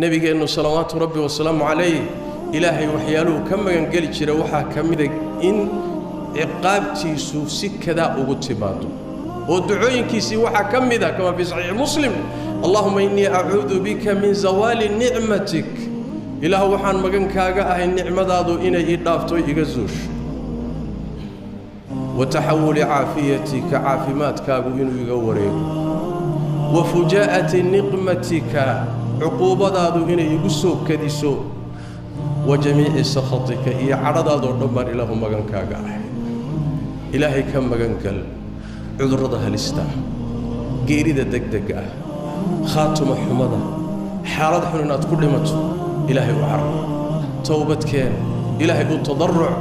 Nabigeennu salawaatu Rabbi wasalaamu calayh Ilaahay waxyaaluhu ka magangeli jira waxaa ka mida in ciqaabtiisu si kadaa ugu timaado, oo ducooyinkiisii waxaa ka mida, kama fii saxiixi Muslim: "Allahuma innii acuudu bika min zawaali nicmatik." Ilaah, waxaan magan kaaga ahay nicmadaadu inay ii dhaafto, iga zuusho, wa taxawuli caafiyatika, caafimaadkaagu inuu iga wareego, wa fujaa'ati niqmatika, cuquubadaadu inay igu soo kadiso, wa jamiici sakhatika, iyo cadhadaadoo dhan baan Ilaahu magan kaaga ahay. Ilaahay ka magangal cudurrada halista ah, geerida degdega ah, khaatuma xumada, xaalad xun inaad ku dhimato. Ilaahay u carar, towbadkeen, Ilaahay u tadarruc.